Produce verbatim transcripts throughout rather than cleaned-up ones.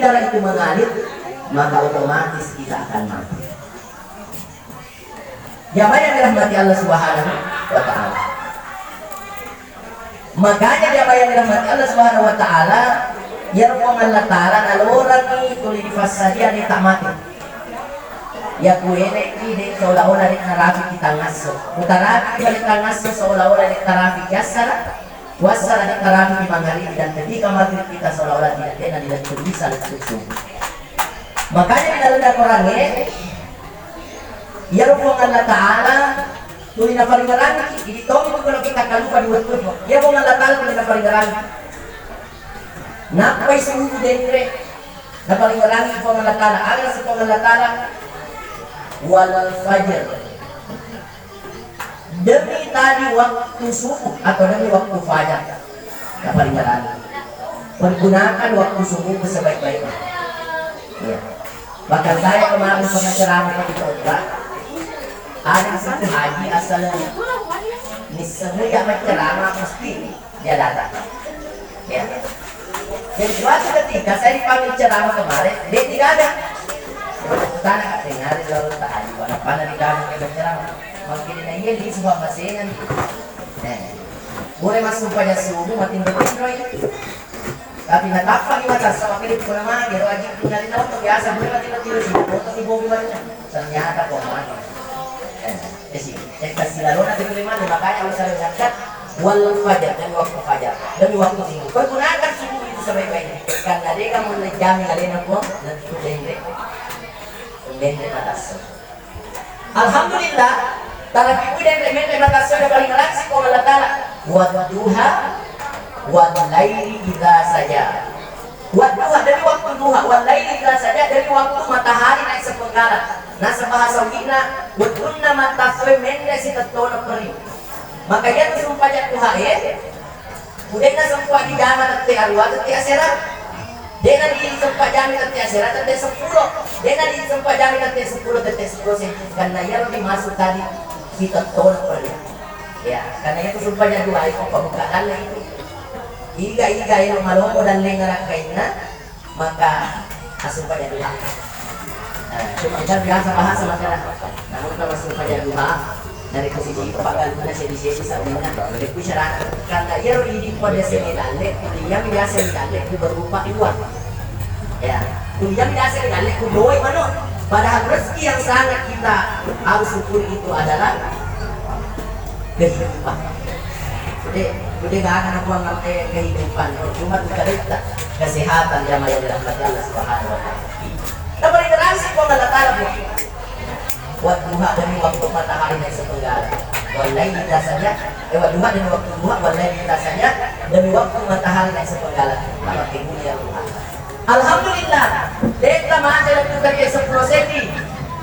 darah itu mengalir, maka otomatis kita akan mati. Jamaah yang dirahmati Allah Subhanahu wa Ta'ala. Makanya jamaah yang dirahmati Allah Subhanahu wa Ta'ala, ya Puang Allah Ta'ala nalorangi tuli dipassadia de' ta mate. Ya kueneki de' seolah-olah de' narapiki tangasso. Mutarapiki balik tangasso seolah-olah de' tarapiki assara. Puasa la ditarapi di maghrib dan ketika maghrib kita seolah-olah tidak, dena dilettu bisa lettu subuh. Makanya di dalam Al-Quran, eh, ya Puang Allah Ta'ala tuli naparingerang, ini tahu itu kalau kita kalupa di waktu itu. Ya Puang Allah Ta'ala tuli naparingerang. Nappai subuh denre, naparingerang Puang Allah Ta'ala, ada si Puang Allah Ta'ala, wal fajr. Demi tadi waktu subuh atau demi waktu fajar. Naparingerang. Pergunakan waktu subuh sebaik-baiknya. Iya. Bahkan saya kemarin pernah ceramah di Toba. Ada di situ haji asal nisemu ya berceramah pasti dia datang. Ya. Dan suatu ketika saya dipanggil ceramah kemarin, dia tidak ada. Tanya, dengar lalu tak ada. Mana di dalam kita ceramah? Makin na iya di semua masengan. Eh. Boleh masuk pada subuh, makin berpikir itu. Tapi natappa di mata sama kiri pun nama, dia wajib tinggal di nonton biasa, boleh mati mati di nonton di bawah mana. Ternyata kok mati. Eh, eh sih, eh, kasih lalu nanti boleh mati, makanya harus ada zakat. Wal fajar, demi waktu fajar, demi waktu subuh. Pergunakan subuh itu sebaik-baiknya. Karena dia kamu lejami alena Puang, dan itu dende. Dende mata. Alhamdulillah, tarapi udah yang remen remen tasawuf paling langsung Puang Allah Ta'ala. Wadduha, wal laili idza saja. Wadduha, demi waktu duha, wal laili idza saja, demi waktu matahari naik sepenggala. Nah, sebahasa wina, wettunna mattasawuf menre si tettona peri. Maka iya tu sumpajang duhae, udenna sempa dijama tette arua, tette asera. Dena di sempa jami tette asera, tette seppulo. Dena di sempa jami tette seppulo, tette seppulo senti. Karena iya lebih masuk tadi kita tolong perlu. Ya, karena itu sumpajang duhae, kok pembuka dalle itu. Iga-iga yang malombo dan lengarak kainna, maka asumpajang duha. Nah, cuma kita biasa bahasa masalah. Namun kalau sumpajang duha, dari posisi pagaluna sedi-sedi sabina, dari ku syarakat. Karena iya ro idi pada sini dalle, yang biasa di dalle itu berupa uang. Ya, yang biasa di dalle itu doi mano. Padahal rezeki yang sangat kita harus syukuri itu adalah kehidupan. Jadi, jadi gak akan aku anggap, eh, kehidupan. Cuma kita kesehatan jamaah yang dirahmati Allah Subhanahu wa Ta'ala. Tapi literasi Puang Allah Ta'ala, Bu. Wadduha, demi waktu matahari naik sepenggala. Wal laili idza saja, eh, wadduha, demi waktu duha, wal laili idza saja, demi waktu matahari naik sepenggala. Apa ibunya Allah. Alhamdulillah, detta mate lettu tette seppulo senti.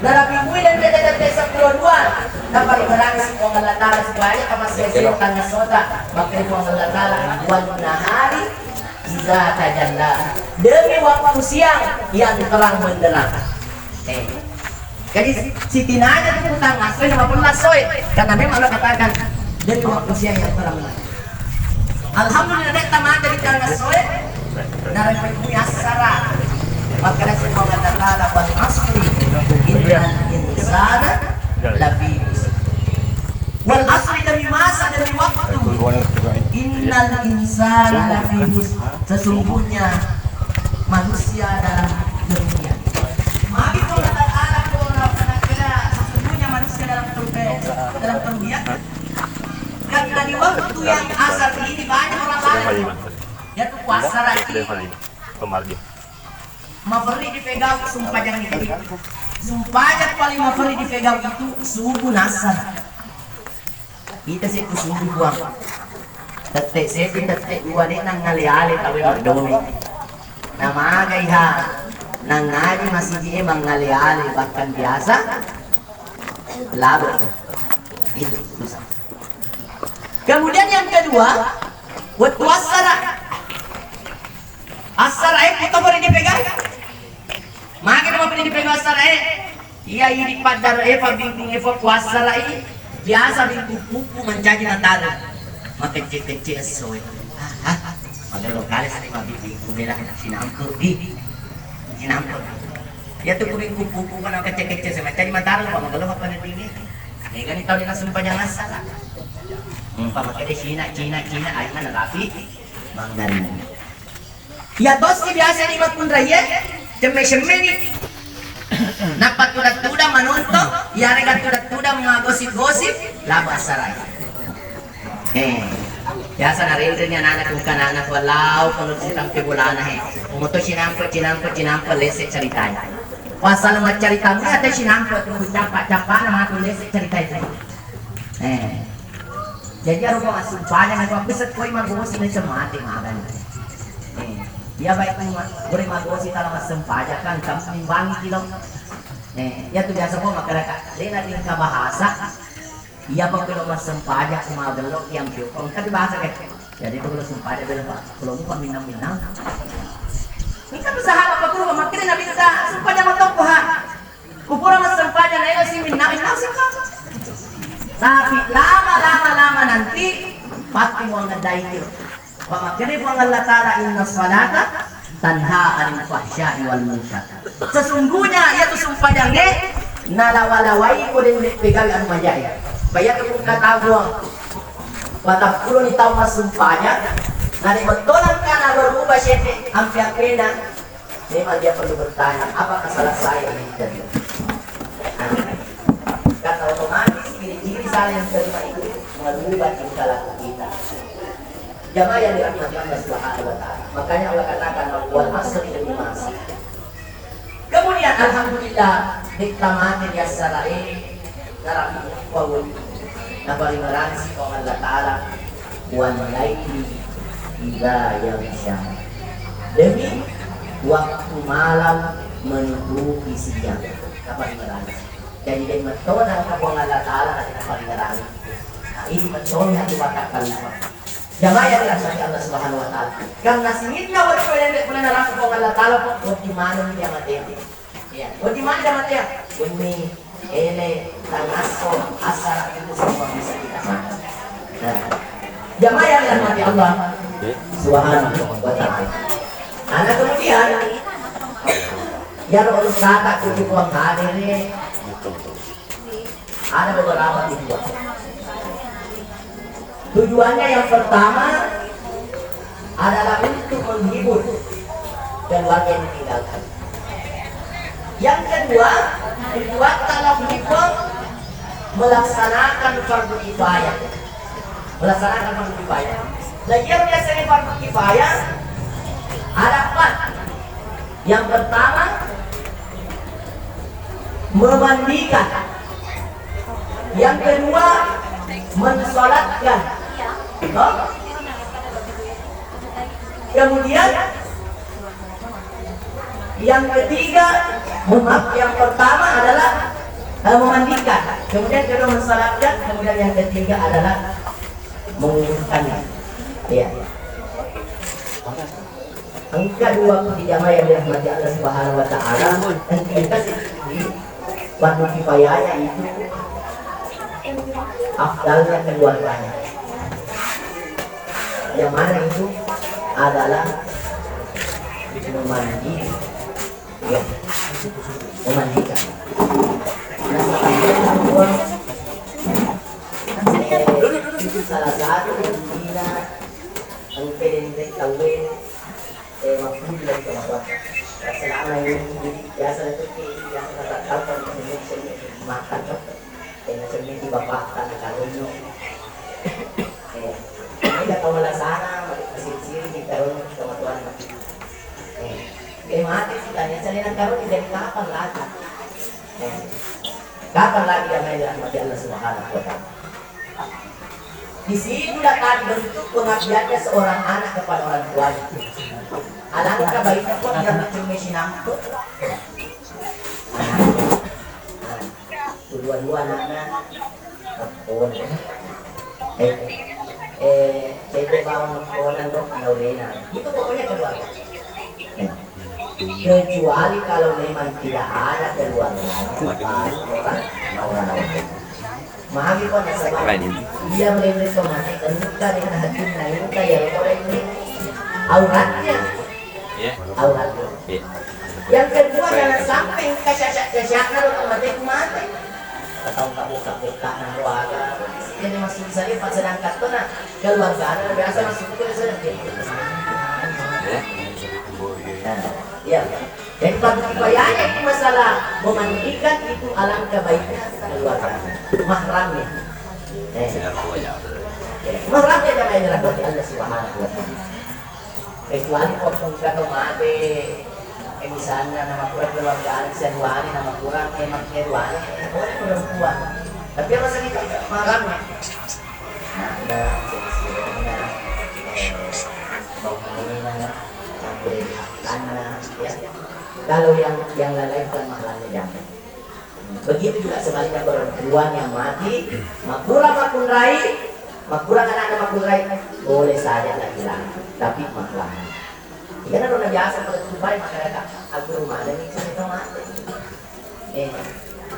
Narapi mui dan detta tette seppulo dua. Naparimerang si Puang Allah Ta'ala supaya kamasih sentang sota. Maka Puang Allah Ta'ala, wan nahari idza tajalla. Demi waktu siang yang terang benderang. Eh. Jadi, sitinanya tu utang asoi nama pun lasoi. Karena memang Allah katakan, dan waktu siang yang terang. Alhamdulillah, detta mate di tangan soe. Narapui assara. Maka dari semua kata kala wal asri. Innal insana lafi khusr. Wal asri, demi masa, demi waktu. Innal insana lafi khusr. Sesungguhnya manusia dalam kerugian. Magi Allah Ta'ala, sesungguhnya manusia dalam kerugian. Dalam kerugian. Karena di waktu yang asar ini banyak orang lalai. Dia tuh puasa lagi. Maferri dipegang sumpajang itu. Sumpajang paling maferri dipegang itu subuh nasar. Kita sih ku subuh buang. Tette seti, tette dua de' nangale-ale tau yang domi. Nama gaiha nangaji masih mangale-ale bahkan biasa. Labe. Itu susah. Kemudian yang kedua, wettu assara. Assara e, kuto pole dipegang. Magi nama pole dipegang assara e? Iya, idi paddar e, pabingkung e, puassara e. Biasa bingkung pupu mancaji natale. Makecce-kecce esso e. Ah, ah. Magello kale sani mabingkung bela sinangke di. Iya tu kuring kupu-kupu kana kecce-kecce semacam matara pa magello apa nanti ini. Ini kan tahu dia sumpah jangan salah. Hmm, pa makkeda Cina, Cina, Cina, ayo mana rapi manggaring. Iya tosi biasa di makkunraiye, cemme-cemme ni. Nappa tudang-tudang manontong, iyarega tudang-tudang magosip-gosip, laba sarai. Eh, biasa narenreni anak-anak, bukan anak, walau kalau ditampe bolana, eh. Moto cinampe, cinampe, cinampe, lese ceritanya. Pasal maccarita mula teh cinampe, tu cappa-cappana matu lese ceritanya. Eh. Jadi arupa massumpajang, aku bisa koi magosi na cemate magani. Eh. Iya baik tu, boleh magosi tala massumpajang kan, kamu imbangi kilo. Eh, iya tu biasa kok masyarakat. Dia nanti bahasa. Iya, Pak, kalau massempajang, magello, yang piukong, kan bahasa, kan? Jadi, itu kalau sempajang, bilang, "Pak, kalau muka minang-minang." Ini kan usaha, Pak Guru, makin Nabi kita sempajang, Pak, ha. Kupura massempajang, ayo, si minang-minang, sih, Pak. Tapi, lama-lama, lama nanti, pasti mau ngedai itu. Pamakkeda Puang Allah Ta'ala, "Inna salata tanha anil fahsya'i wal munkar." Sesungguhnya iya tu sumpajangnge nalawa-lawai ko dende pegawe anu majae. Paya tu buka tabuang. Patappulo ni taung massumpajang, nani bettolang kana berubah sete ampe-ampena. Memang dia perlu bertanya, apakah salah saya ini tadi? Nah, karena otomatis ciri-ciri salah yang terima itu merubah tingkah laku kita. Jamaah yang dirahmati Allah Subhanahu wa Ta'ala. Makanya Allah katakan, "Wal asri," demi masa. Kemudian, alhamdulillah, diktamati di asarae, narapi pawul. Naparingerang si Allah Ta'ala, "Wal laili idza yaghsya." Demi waktu malam menutupi siang. Naparingerang si. Jadi, deng mettona engka Puang Allah Ta'ala naparingerang. Nah, ini mettona di mata kalima. Jamaah yang dirahmati Allah Subhanahu wa Ta'ala. Karena sininna wettu yang tidak pernah narangkul Puang Allah Ta'ala, kok, wedding maneng dia mati. Iya, wedding maneng dia mati. Wenni, ele, tangasso, asara itu semua bisa kita makan. Nah, jamaah yang dirahmati Allah Subhanahu wa Ta'ala. Karena kemudian, ya, orang kata kudu Puang hadir, ada beberapa tujuan. Tujuannya yang pertama adalah untuk menghibur keluarga yang ditinggalkan. Yang kedua, tujuan kalau menghibur melaksanakan fardu kifayah. Melaksanakan fardu kifayah. Nah, yang biasanya fardu kifayah ada empat. Yang pertama, memandikan. Yang kedua, mensolatkan. Toh? Kemudian yang ketiga, mohon maaf, yang pertama adalah eh, memandikan. Kemudian kedua mensolatkan. Kemudian yang ketiga adalah menguburkannya. Iya. Engka dua jamaah yang dirahmati Allah Subhanahu wa Ta'ala. Engka sih fardu kifayahnya itu afdalnya keluarganya. Yang mana itu adalah mandi, ya, memandikan. Nah, itu salah satu dina engka denre tauwe, eh, mappuji lagi sama Tuhan. Selama ini, jadi biasa itu, biasa kata tahu kan, makan, eh, macam ini bapak, tak ada karunnya. Eh, ini kata wala sana, masih-sih di karunnya sama Tuhan. Eh, eh, mati sih, tanya, saya nak karun jadi kapan lagi? Eh, kapan lagi yang main rahmati Allah Subhanahu wa Ta'ala? Disitulah tadi bentuk pengabdiannya seorang anak kepada orang tuanya. Alangkah baiknya kok dia mencumi sinampe. Kedua-dua anaknya, oh, eh, eh, cewek bawang konan dok, anak Itu pokoknya keluarga. Eh. Kecuali kalau memang tidak ada keluarganya, orang, orang. Magi kok nasaba, iya, melewati kemana, engka dengan hati, nah, engka ya, orang ini auratnya. Iya. Auratnya. Iya. Yang kedua, Jangan sampai engka cacat-cacatna ro mate ku mate. Atau engka buka-buka na ro aga. Jadi masuk saya pas sedang katona keluarga biasa masuk ke sana. Ya. Nah, iya. Jadi bagi bayanya itu masalah memandikan itu alangkah baiknya keluarga mahramnya. Eh. Mahramnya jangan dirahmati Allah Subhanahu wa Ta'ala. Kecuali kok engka to mate, eh, misalnya nama kurang keluarga, siaduane nama kurang, eh, mak-, siaduane, eh, boleh perempuan. Tapi apa sih itu? Mahram ya? Nah, ada, sisirnya, eh, bangunannya, sampai makannya, ya. Kalau yang, yang lain-lain bukan mahramnya, jangan. Begitu juga sebaliknya perempuan yang mati, makurang makkunrai, makurang anaknya makkunrai, boleh saja laki-laki, tapi mahram. Iya, kan udah biasa pada tupai masyarakat, aku rumah ada nih, saya tahu mati. Eh,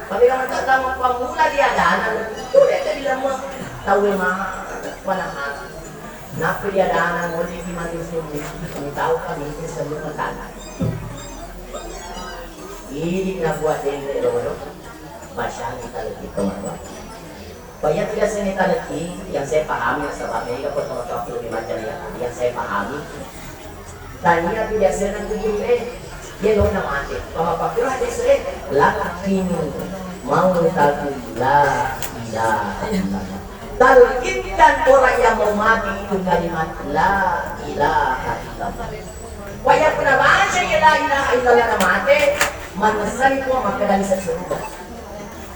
tapi kalau tak tahu pemula dia ada anak, itu dia jadi lama, tahu yang mana, mana hal. Nappi riadanang, mulliki manusu, mutauka misi sebelum matana. Idi nabuat dende loro, masyani taleki tomatoa. Paya tidak seni taleki, yang saya pahami, nasaba mega ko tomatoa lebih macam ya, yang saya pahami. Tania tidak seni kubur, eh, dia lona mati. Pama pakura hadis, eh, lakini mau tahu la ilaha illallah. Talkinkan orang yang mau mati itu kalimat la ilaha illallah. Wayakku nabaca iya la ilaha illallah namate, mannessani Puang makkeda lise suruga.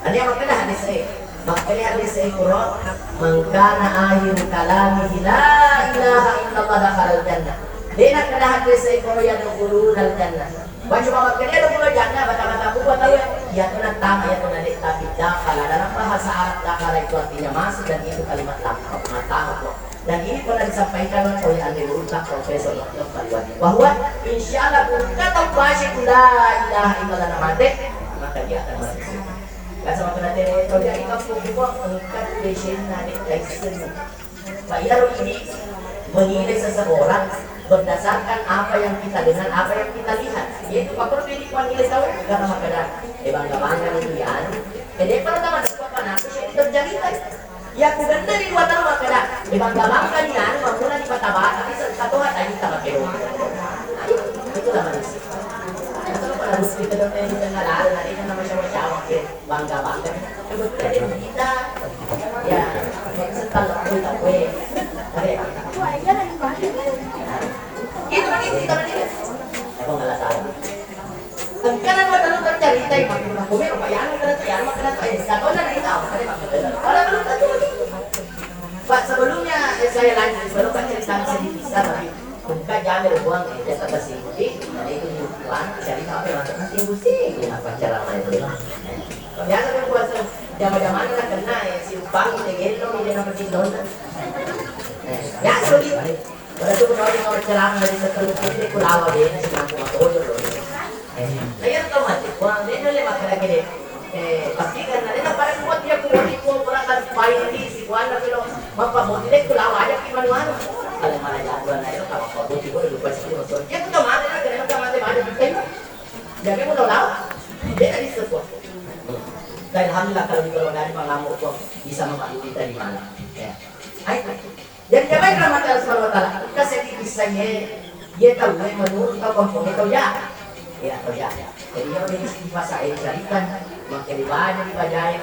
Ania makkeda hadis e, makkeda hadis e kuro, "Man kana akhiru kalamihi la ilaha illallah dakhalal jannah." De nakkeda hadis e kuro, "Yadkhulunal jannah." Baju mama kene lo mulo janna bata-bata buku tahu ya. Iya tu nattama, iya tu nadek, tapi dakhala dalam bahasa Arab dakhala itu artinya masuk dan itu kalimat lafal. Nattama kok. Dan ini pernah disampaikan oleh Andi Murta, Profesor Doktor Paliwati, bahwa insya Allah buka tau baca la ilaha illallah namate, maka dia akan masuk surga. Kan sama kena tene tau jadi kampung buku engkau desenna dek kaisen. Pak, iyaro idi menilai seseorang berdasarkan apa yang kita dengar, apa yang kita lihat. Yaitu, Pak, perlu jadi menilai tahu karena makkeda, eh, bangga-bangga ni anu. Eh, dia pernah sama siapa pernah aku sih terjadi kan? Ya, aku bener di dua tahun makkeda, eh, bangga-bangga ni anu, aku lagi patah-patah, tapi satu hati kita pakai doang. Nah, itu, itulah manusia. Itu kalau harus kita dengar, kita nggak ada, nanti kan nama siapa-siapa, oke. Bangga-bangga. Kebetulan dia cerita. Ya, setelah cerita gue. Oke. Itu kan itu kita berdiri. Aku nggak tahu. Engkana mah terus tercerita, Pak. Aku bilang, "Pak, yang kena tuh, yang kena tuh." Eh, satu orang dari tahu, ada Pak. Orang belum tentu. Pak, sebelumnya, eh, saya lanjut, sebelum Pak cerita sedikit, sabar. Buka jamir buang, eh, dia kata si Budi, dan itu di Tuhan, cerita apa yang masuk nanti Budi, kenapa ceramah itu? Biasa kan puasa jama-jamana na kenna, eh, si Upang, si Gelo, mi de na pacindonna. Eh, biasa begitu. Pada tu menawi mau ceramah dari seterusnya, ini kulawa de na, si Mangku Matojo, loh. Eh, na iya tau mati, kurang de na le makkeda kede. Eh, pasti kan na de na pada kuat dia kuat itu, kurang kan paling di si kuana kilo, mappa mau de kulawa aja ki manu-manu. Kalau mana jagoan aja, kalau mau di gua lupa sih, gua soal. Ya, kita mati lah, kena kita mati, mati, kita itu. Jadi, mau lawan? Dia tadi sebuah. Dan alhamdulillah, kalau di keluarga ini, Pak Ngamuk, Pak, bisa memaklumi kita di mana. Ya. Ayo. Jadi, coba kita mati Allah Subhanahu wa Ta'ala. Kita sedih kisahnya, dia tahu, dia menurut tahu kampungnya, tahu ya? Ya, tahu ya. Jadi, dia udah di sini pas saya carikan, makin banyak di Pajayu,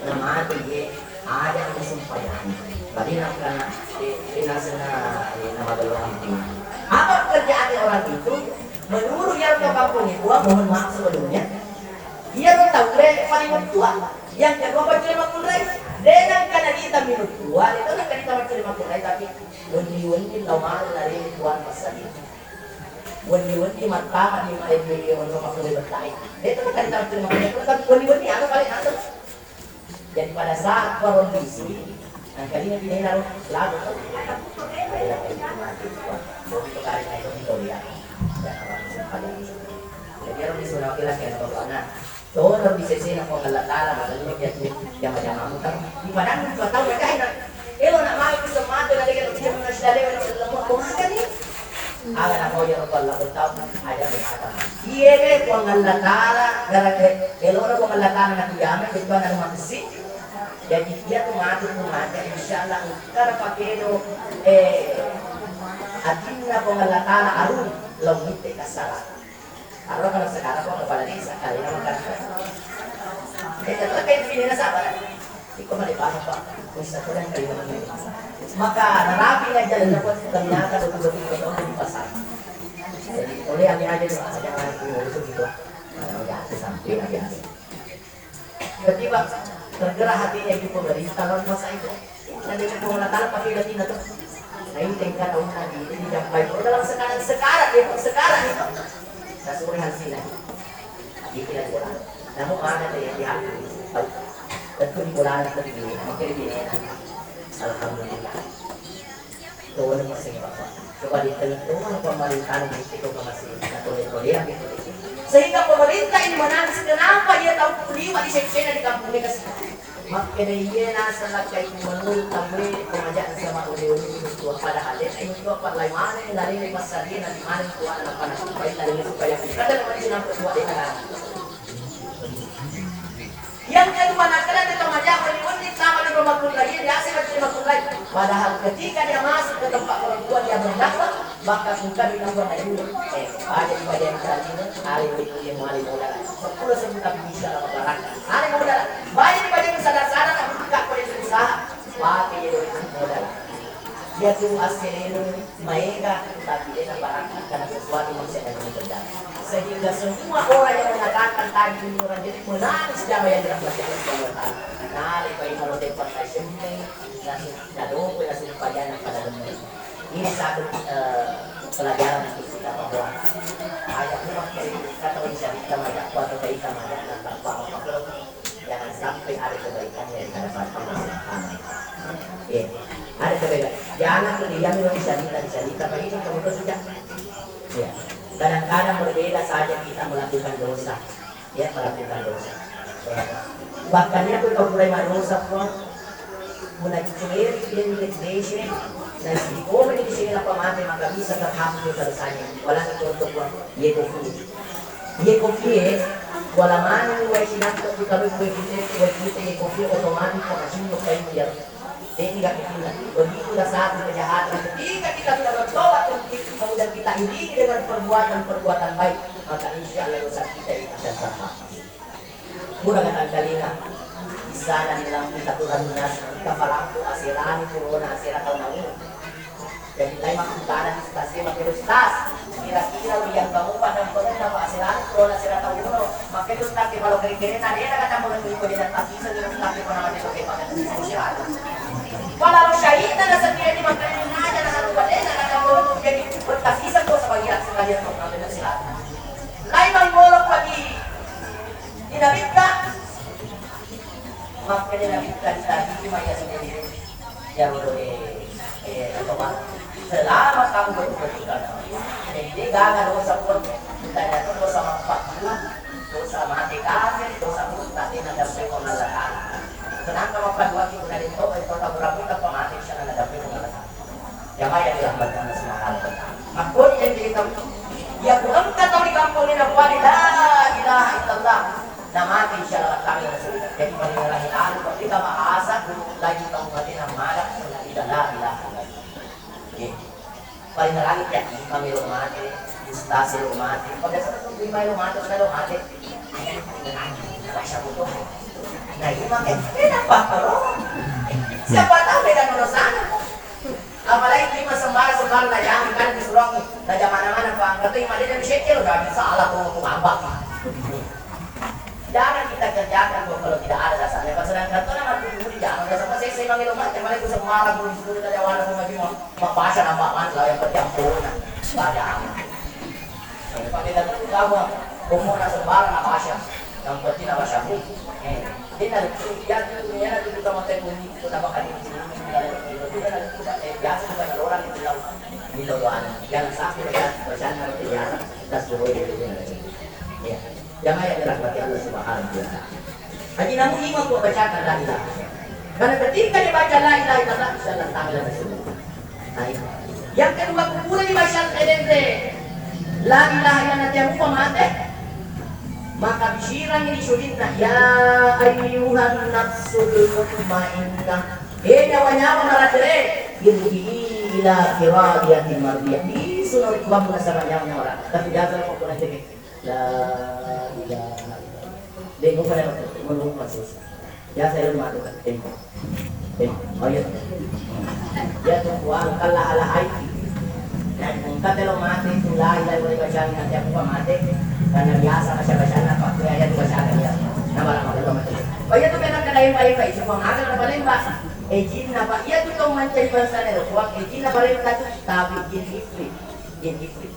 nama mati, ya. Ada yang sumpah ya. Tadi nak kena, eh, eh, nasena, eh, nama belum itu. Apa pekerjaannya orang itu? Menurut yang ke kampung itu, mohon maaf sebelumnya, iyaro tauwe paling tua. Yang kedua, bacai makkunrai. De nengka narita minung tua, de nengka narita bacai makkunrai, tapi wenni-wenni lao manu narini Puang passadia. Wenni-wenni mattama di, di, di onrong makkunrai bettai. De nengka narita bacai makkunrai, tapi wenni-wenni aga paling anu. Jadi pada saat kondisi, nengka dina pinena ro lagu. Jadi, ero di suna wakil laki anu bapakna. Tono di sesena Puang Allah Ta'ala, magello jatu jama-jamamu kan. Di padang dua tahun, makanya. Elo nak mau bisa mati, dari kalau bisa mengasih dari kalau lembut, kok makan nih? Aga napoja rupa Allah bertau aja berkata. Iya deh, Puang Allah Ta'ala, gara-gara elona Puang Allah Ta'ala na kiyama, kecuali anu manusia. Jadi dia tuh mati tuh mati, insya Allah, engkara pakedo, eh, atinna Puang Allah Ta'ala arung, lo mitte kasara. Arung kalau sekarang kok kepala desa, kali nama kan. Eh, tetap kayak gini, sabar. Iko male paham, Pak. Wis, aku dan terima kasih. Maka narapi aja dan dapat ternyata betul-betul ketemu di pasar. Jadi, oleh aneh aja tuh, jangan aku ngurus gitu lah. Nah, ya, aku sampai lagi ada. Tiba-tiba tergerak hatinya itu pemerintah lawan masa itu. Dan dia mau datang pakai daging itu. Nah, ini tingkat tahun tadi, ini jampai. Kalau dalam sekarang, sekarang, dia pun sekarang itu. Nah, suruh hasilnya. Tapi tidak bola. Namun mana ada yang diambil? Tahu. Tentu di bola itu di, mungkin di, alhamdulillah. Tuh, ini masih apa? Coba diteliti, tuh, pemerintahan di situ masih, nah, boleh-boleh gitu. Sehingga pemerintah ini menangis, kenapa dia tahu lima di seksena di kampung ini, kasih? Makkeda iye naseng lakkai ku menurut tauwe pemajaan sama oleh-oleh itu tua, padahal dia itu tua, padahal mana yang dari pasar dia nanti mana tua, anak panas supaya dari supaya kita dan mana yang nampak tua dia kan. Yang kedua, nakala dia pemajaan oleh-oleh sama dengan makhluk lain, dia asing dengan makhluk lain. Padahal ketika dia masuk ke tempat perempuan, dia berdakwah, maka engka di tempat lain. Eh, aja di bagian tadi, hari itu dia mulai modal. Sepuluh sejuta bisa lah barang. Hari modal. Baik, bajang sadar-sadar, buka ko usaha, pake iya modal. Iya tu asselena maega, tapi dena barakka karena sesuatu manusia yang bekerja. Sehingga semua orang yang mengatakan tadi ini orang jadi menangis, siapa yang dirahmati Allah Subhanahu wa Ta'ala. Nale pai maro tempat S M P, langsung nadopo, langsung pajana pada lembah. Ini satu, eh, pelajaran untuk kita bahwa ayat ini kata bisa kita majak, kuat kita majak, dan tanpa apa-apa. Jangan sampai ada kebaikan yang kita dapatkan. Ya. Ada kebaikan. Jangan tuh diam, bisa kita, bisa kita, Pak, ini kamu tuh sudah. Ya. Kadang-kadang berbeda saja kita melakukan dosa. Ya, melakukan dosa. Ya. Bahkan ya, aku kau mulai madosa pun, mulai ceri pendek desa, dan si komen di sini apa mati, maka bisa terhapus dosanya. Walau itu untuk uang, ya, itu. Iye kopie, wala maneng wae sidakkek ri kaluku wae pute, wae pute iye kopie otomatis ko macinno kainna iyaro. De'ni gaga kenna. Begitulah satu kejahatan. Ketika kita sudah bertobat, kemudian kita iringi dengan perbuatan-perbuatan baik, maka insya Allah dosa kita itu akan terhapus. Pura kata kalinga, di sana di dalam kita Tuhan nas, kita palampu aserani corona asera tau nauru. Jadi, lai makkutana di ustaz e, makkeda, "Ustaz, kira-kira liang kamu pada pernah apa aserani corona asera tau uno?" Makkeda ustaz e, "Kalau kere-kere na dena kata mengenai kode dan tasisa di ustaz e, pernah ada pakai pakai asera." Kalau syahidna na sendiri makkeda, "Ini aja na anu pada na kata mengenai jadi bertasisa kok sebagian sekalian kok ngambil asera." Lai manggolok lagi di Nabitta. Makkeda Nabitta, "Tadi maya sendiri." Ya, eh, eh, apa, Pak? Selama kamu betul-betul kata, jadi gaga dosa pun, kita jatuh dosa empat puluh, dosa mati kafir, dosa murtad, ini ada pekon Allah Ta'ala. Sedangkan empat dua kita dari itu, itu tak berapa, tak pemati, sana ada pekon Allah Ta'ala. Jamaah yang dirahmati Allah Subhanahu wa Ta'ala. Makkoni yang jadi tahu, ya, ku engka tau di kampung ini, napuani la ilaha illallah, namati, insya Allah kami ada surga. Jadi, paling terakhir, anu, ketika bahasa, lagi tau mati, nama ada, la ilaha illallah. Oke. Paling terakhir, ya, imam lo mati, ustaz lo mati. Pada saat itu, imam lo mati, ustaz lo mati. Ayah, ayah, baca buku. Nah, imam, eh, eh, apa, apa, lo? Siapa tahu beda kalau sana. Apalagi terima sembarang-sembarang, na jangan kan disuruh, na jangan mana-mana, Pak. Kata imam dia, "Syekh, lo udah bisa, Allah, tuh, tuh, ngambek." Jangan kita kerjakan, Pak, kalau tidak ada dasarnya. Pas sedang kata nama tuh dulu, jangan ada sama saya, saya panggil umat, yang mana itu sembarang, tuh, disuruh dari awal, tuh, lagi mau, mau bahasa nama mana, lah, yang penting ampun, nah. Pada amat. Pamela tu gawa, umur na sembarang na bahasa, yang penting na bahasa bu. Eh, dia na tu, dia tu, dia na tu kita makai bunyi, tu na bakal di sini, dia na tu, eh, biasa juga ada orang di dalam, di luar. Jangan sampai dia bercanda itu biasa, kita suruh dia tu. Ya, jamaah yang dirahmati Allah Subhanahu wa Ta'ala. Haji namu imam kok bacakan la ilaha. Karena ketika dia baca la ilaha illallah, insya Allah tangan ada semua. Nah, itu. Yang kedua, kupura di basyang edenre la ilaha illallah, tiap mupa mate. Maka bisirangi di sulinna, ya ayyuhan nafsul mutmainnah, e nyawa-nyawa maradere, irji'i ila radiyatin mardiyah. Bisu no ri kuammu nasaba nyawa-nyawa ra. Tapi jaga ko pura tege. La ilaha illallah. Deng, ko pada menunggu masuk. Biasa ilmu matu kan. Tempo. Tempo. Oh iya. Ya tu kuang kala ala hai. Dan engka telo mate tu la ilaha illallah bacaan nanti aku mate. Karena biasa baca-bacaan apa tu ayat baca ya. Nama lama belum mati. Oh iya tu memang kada yang baik-baik. Semua ada pada paling, Pak. Eh, jin apa? Iya tu kau mencari bangsa ni. Kuang, eh, jin apa, tapi jin ifrit. Jin itu.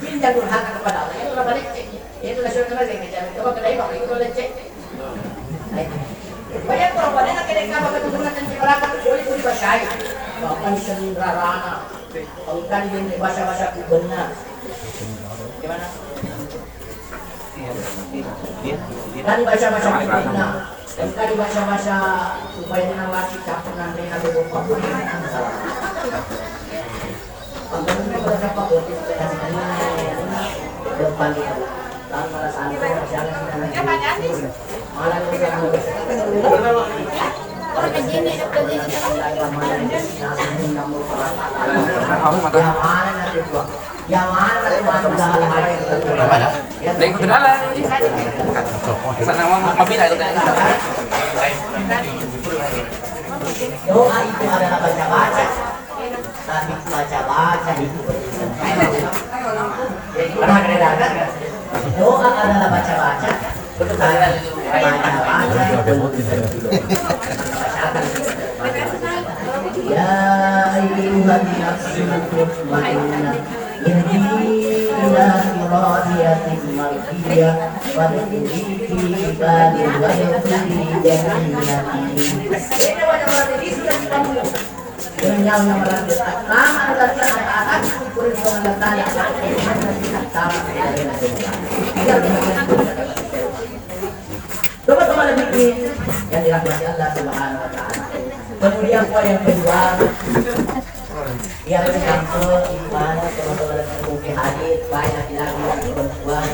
Jin yang durhaka kepada Allah, itu ora balecce. Itu nasional lagi, jangan coba kena iba, itu ora lecce. Nah, itu. Bayangkan, pada nak kena kaba keturunan dan ciparaka tu boleh pun dibasyai. Bahkan seni rarana, engka ni bahasa-bahasa ku benar. Gimana? Tadi baca-baca Quran. Engka dibaca-baca supaya tenang lagi, campur nanti nanti lupa. Pokoknya udah dapat buat kita kasih tanya. Depan kita. Tanpa rasa aneh, jangan kita nanti. Malah kita. Yang mana nanti gua? Yang mana nanti gua? Yang mana? Dari kenalan. Sana mau mobil ada. Doa itu adalah baca-baca. Tapi baca-baca itu berarti. Jadi, pernah ada datang? Doa adalah baca-baca. Betul. Baca-baca itu berarti. Ya ayyuhan nafsul mutmainnah, irji'i ila radiyatin mardiyah, fadkhuli fi ibadi wadkhuli jannati. Ini banyak orang ini sudah ketemu. Dengan yang merasa pertama adalah anak-anak, syukur kepada Allah Ta'ala. Coba-coba lebih yang dirahmati Allah Subhanahu wa Ta'ala. Kemudian poin yang kedua, yang pertama, di mana teman-teman yang mungkin hadir, baik laki-laki dan perempuan,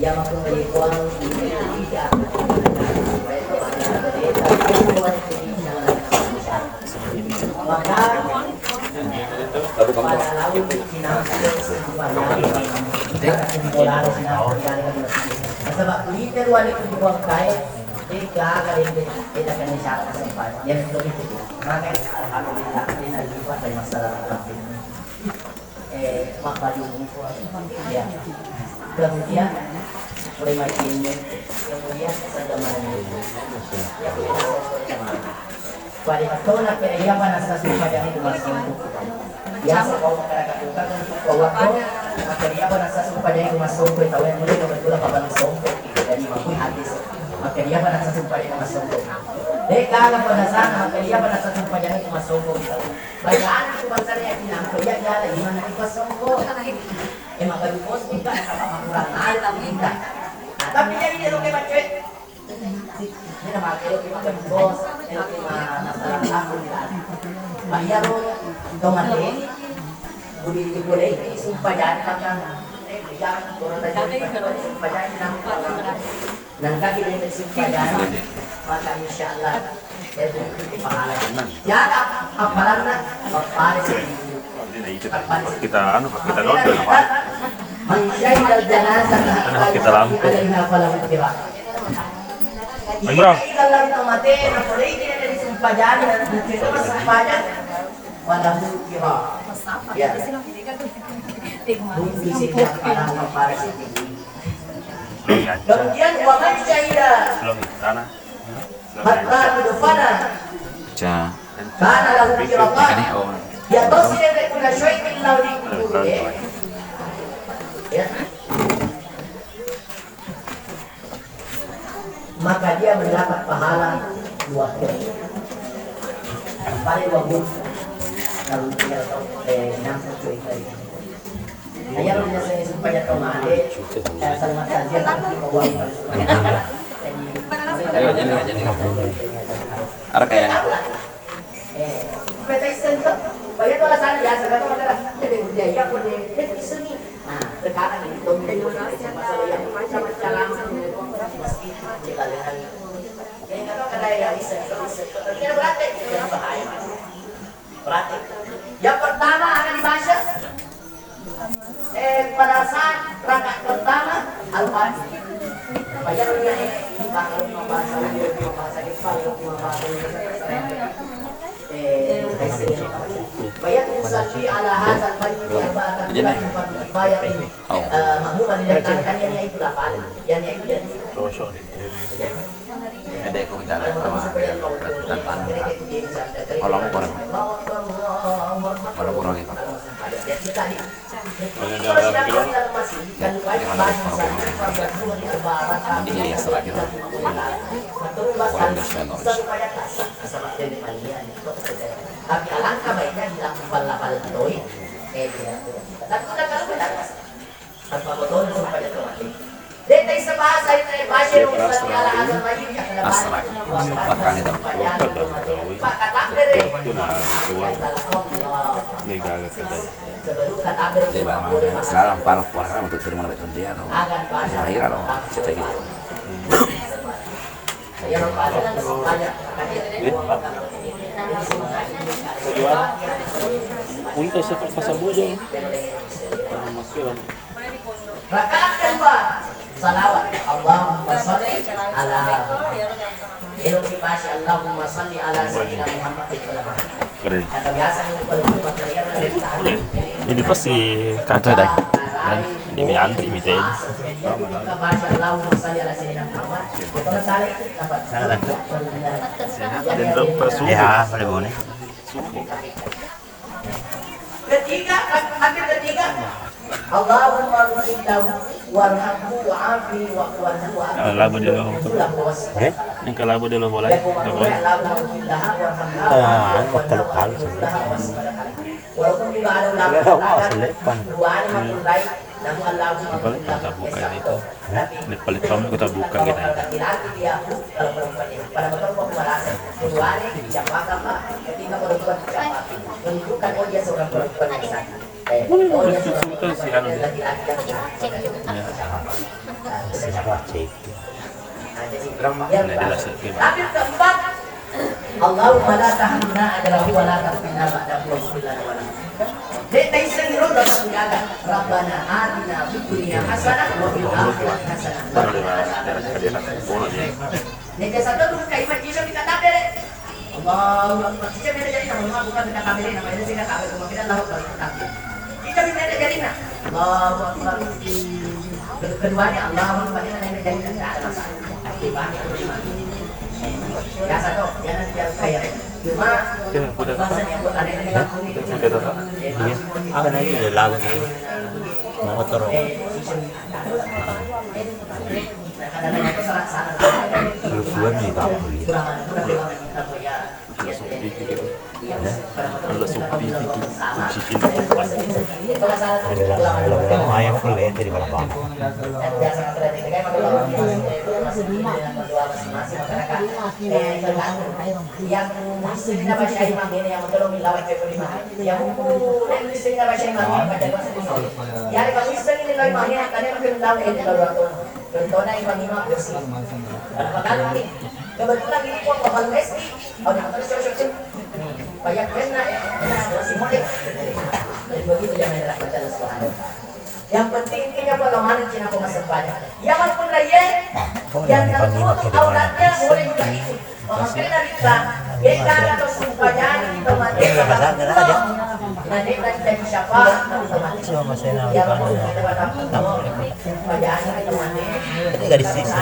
yang mampu berikut, tidak. Maka pada laut sinampung, nasaba' ku ite ruane ku buang kae, de' gaga de', de' gaga ni syarat kesempatan. Yang itu itu. Maka alhamdulillah, ini lipat dari masalah kafir. Eh, mabbaju. Ya. Kemudian, mulai makin, kemudian, sadar malam. Ya, pada waktu nak kira iya pada sasuk pada itu masuk. Biasa kau masyarakat bukan untuk kau waktu, nak kira iya pada sasuk pada itu masuk, kau tahu yang mulai kebetulan apa masuk. Jadi, mampu hadis. Nak kira iya pada sasuk pada itu masuk. Dek, kalau pada sana, nak kira iya pada sasuk pada itu masuk, kau tahu. Bayangkan itu bangsa yang bilang, "Iya, iya, ada iman dari pasongko." Eh, maka di pos kita, apa kurang ada, tapi kita. Nah, tapi jadi dia lo kayak macet. Ini nama aku, kita di pos, eh, kita masalah aku, kita. Pak, iya, lo, dong, ada ini. Budi, boleh, ini sumpah jadi, kan. Eh, iya, orang tadi, sumpah jadi, kan. Nengka kita itu sumpah jadi, maka insya Allah, itu pahala. Ya, apalanna, pahala sedikit. Kita anu, kita download apa? Man syahidal janazata hatta yusalli alaiha falahu qirat. Imran. Iya, iya, Allah, kita mati, nah, boleh kita dari sumpah jadi, dan kita sumpah jadi. Falahu qirat. Ya. Bukti setiap orang kepada sendiri. Kemudian, wa man syahida. Belum, tanah. Hatta yudfana. Ca. Kana lahu qiratan. Ini, oh. Ya, terus ini ada kuna syai'in lau di kubur, ya. Ya. Maka dia mendapat pahala dua kali. Paling bagus kalau dia, eh, nampak cerita itu. Iya, lu biasanya supaya kau mandi, eh, selamat saja, tapi kau buang. Jadi, Ada kayak Biasa kan, iya, iya, pun dia, dia iseng ni. Nah, sekarang ini, domino, masalah yang macam-macam, meski kita lihat. Yang kata, kata yang iseng, iseng. Dia berarti, dia bahaya. Berarti, yang pertama akan dibaca, eh, pada saat rakaat pertama, Al-Fatihah. Bayangnya, eh, bahasa Jepang, bahasa Jepang, bahasa Indonesia, eh, bayang usalli ala hadzal mayyit arba'atan, ini. Oh. Eh, makmum yang datang, kan, yang itu delapan, yang itu jadi. Ada aku bicara sama dia, tentang kalau aku kurang, kalau kurang itu. Jadi ya, serah kita. Kurang dari setengah. Tapi alangkah baiknya dilakukan lapal toi. Eh, tidak. Tapi kita kalau benar, Assalatu. Makkani tau. Waktu na keluar. De'ga gaga. Jadi, Bang, sekarang para orang untuk terima lebih tundia, no. Kira-kira, no. Cerita gitu. Untuk seperti pasal bujang. Rakaat kedua, salawat. Allahumma shalli ala. Elo ki baca Allahumma shalli ala sayyidina Muhammad. Keren. Kata biasa ini kalau buat kalian ada. Ini pasti kata dai. Ini antri mite. Kita baca Allahumma shalli ala sayyidina Muhammad. Kalau salah itu dapat. Salah. Dan terus Ya, boleh, boleh. Ketiga, hampir ketiga. Allahumma ghfir lahu warhamhu wa'afihi wa'fu anhu wa Ah, labu dia. Itulah puas. Eh? Yang ke labu dia labu lagi. Labu Allahumma ghfir laha warhamha Ah, anu, teluk kali. Walaupun juga ada ulama Wah, mengatakan selepan. Dua ini makin baik. Namun Allahumma Apa lagi ghfir lahu kita buka ini? Tapi Ini paling tamu kita buka kita ini. Laki-laki dia, Bu, kalau perempuan ini. Pada betul mau kemalasan. Kecuali siapakah, Pak? Ketika perempuan siapa? Menunjukkan, oh, dia seorang perempuan yang satu. Eh, oh, dia seorang perempuan yang laki-laki yang satu. Ya. Nah, jadi, Ini dia lah satu. Tapi keempat, Allahumma la tahrimna ajrahu wa la taftinna ba'dahu waghfir lana wa lahu. De' taissengi ro dosa kujaga. Rabbana atina fid dunya hasanah wa fil akhirati hasanah wa qina adzabannar. Neja satu tu kai majjisa kita tabere. Allahu Akbar. Kita beda jadi nama bukan kita tabere, nama ini sih kita tabere, cuma kita Allahu Akbar, kita tabere. Kita beda jadi nah. Allahu Akbar. Keduanya Allahu Akbar, kita beda jadi nah. Ada masalah. Tapi banyak. Biasa toh, jangan biar kaya. Cuma Ya, udah. Bahasanya buat aneh-aneh. Udah, udah. Iya. Apa lagi? Udah lagu gitu. Mau motor. Kalau keluar nih, tak apa gitu. Ada sepi gitu. Ya? Ada sepi gitu. Kunci pintu depan. Ada yang, ada yang lumayan full ya, jadi berapa? Yang sering baca imam ini, yang betul lawat ke lima. Yang sering baca imam ini, baca bahasa Indonesia. Yang kalau sering ini lawat imam ini, tadi mungkin lawat ini kalau aku. Contohnya imam-imam bersih. Kalau kami, kebetulan ini pun bakal mesti, kalau nak terus cocok, banyak kena ya, masih mudik. Jadi begitu jangan enak baca Al-Quran. Yang penting intinya apa, kemana Cina aku masih banyak. Ya, walaupun raya, yang tertutup auratnya boleh juga itu. Makanya kita, kita atau sumpah jadi kita mati. Nanti kita jadi siapa? Kita mati. Ya, walaupun kita mati. Sumpah jadi kita mati. Ini gak di sini.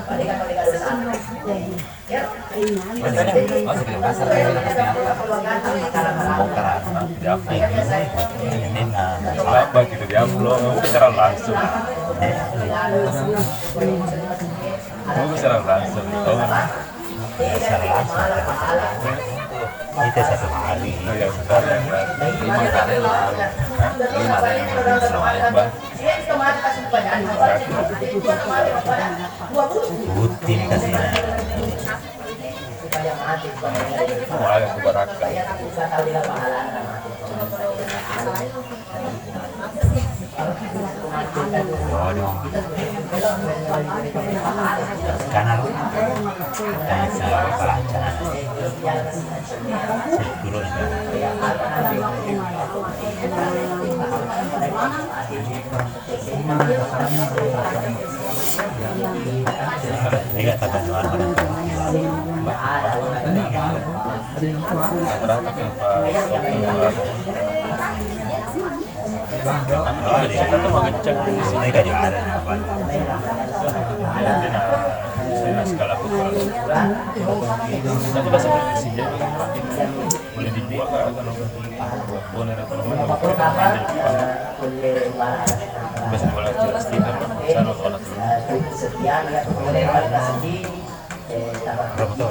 Paling apa kita dosa? Ya. Bongkar apa? Di apa ini? Ini, nah, Apa gitu di upload? Secara langsung. Mau secara langsung. Oh. Secara langsung. Kita satu hari. Oh, ya, sebentar, ya. Lima hari lah. Lima hari yang lebih sesuai. Rutin kasih. Mulai aku barakka. Waduh. Karena lu tanya sama pelancaran. Sepuluh nih. Iya, tak ada. Berapa tuh?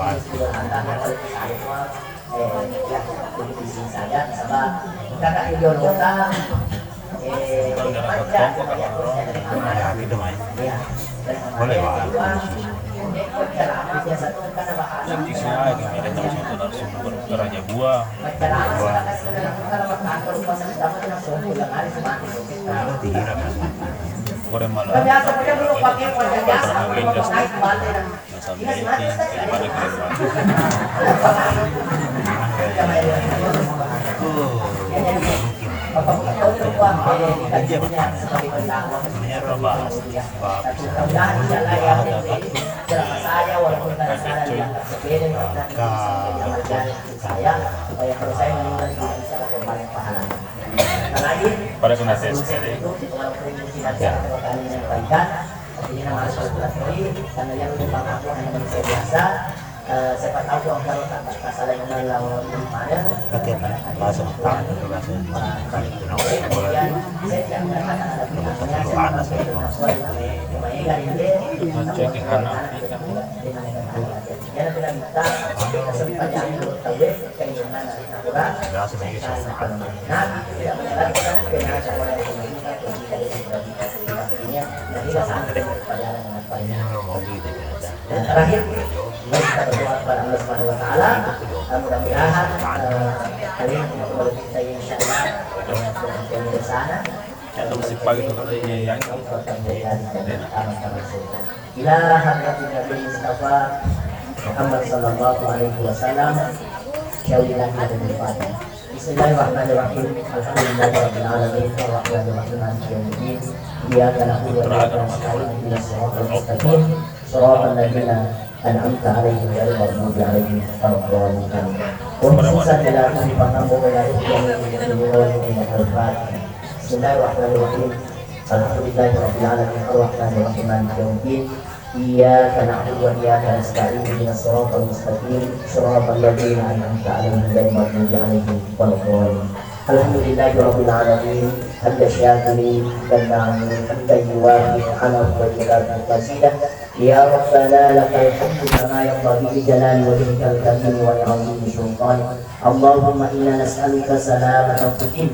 Eh, ya, politisi saja, nasaba, kakak Yunus, eh, ya, gitu, Mai. Boleh, Wak. Bisa, gitu, narasumber Raja Buah. Buah. Itu tidak, Mas. Boleh malah. Nah, sampai itu, bagaimana kita? Pada kena tes sekali. Ini nama silaturahmi, karena yang lupa ngaku hanya manusia biasa. Eh, siapa tahu kalau tak masalah yang lawan pada. Oke, Pak. Langsung tahu, langsung. Kemudian saya tidak mengatakan ada pihaknya, saya mengatakan ada pihaknya. Cuma ini kan ini, dengan dengan ya, kita minta kesempatan yang tahu, keinginan dari Nabi tidak mengatakan keinginan sekolah yang kita. Artinya, tidak sampai pada yang Terakhir, kita berdoa kepada Allah Subhanahu wa Ta'ala, mudah-mudahan, eh, kalian, kalau kita, insya Allah, eh, di sana, atau masih pagi, ila hadratin Nabi Mustafa Muhammad sallallahu alaihi wasallam, syawillah dan Fatihah. Bismillahirrahmanirrahim. Alhamdulillahirabbil alamin. Arrahmanirrahim. Maliki yaumiddin. Iyyaka na'budu wa iyyaka nasta'in. Ihdinas siratal mustaqim. Siratal ladzina an'amta 'alaihim ghairil maghdubi 'alaihim waladdallin. Amin. Wa khususan ila kulli faqir wa ila kulli mu'minin wal mu'minat. Al-Fatihah. Bismillahirrahmanirrahim. Alhamdulillahirabbil alamin. Arrahmanirrahim. Maliki yaumiddin. Iyyaka na'budu wa iyyaka nasta'in, ihdinas siratal mustaqim, siratal ladzina an'amta 'alaihim ghairil maghdubi 'alaihim waladdallin. Alhamdulillahi rabbil alamin, hamdan syakirin, hamdan na'imin, hamdan yuwafi ni'amahu wa yukafi mazidah. Ya Rabbana lakal hamdu kama yanbaghi li jalali wajhikal karim wa li 'azimi sultanik. Allahumma inna nas'aluka salamatan fid din,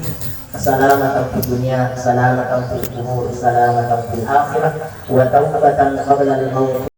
salamatan fid dunya, salamatan fil qubur, salamatan fil akhirah, wa taubatan qablal maut.